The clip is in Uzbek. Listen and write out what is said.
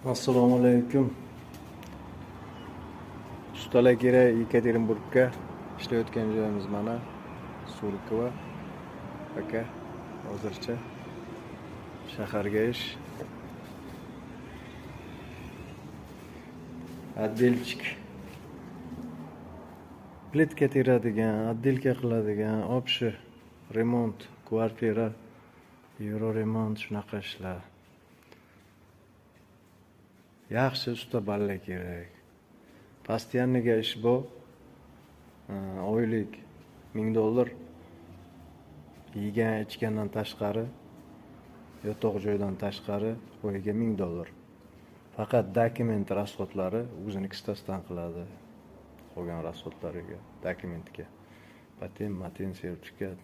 Assalomu alaykum. Ustalar kerak Yekaterinburgga. Ishlayotgan joyimiz mana Surkova. Aka, hozircha shaharga ish. Отдельчик. Plitka teradigan, отделка qiladigan, общий remont, kvartira, yevro remont, shunaqa ishlar. Yaxshi usta balla kerak. Постоянный ga ish bor. Oylik 1000 dollar. Yegan ichgandan tashqari, yotoq joydan tashqari oyiga 1000 dollar. Faqat dokument расход lari o'zini kissasidan qiladi. Qolgan расход lariga, dokumentga. Patent, matent, sertifikat.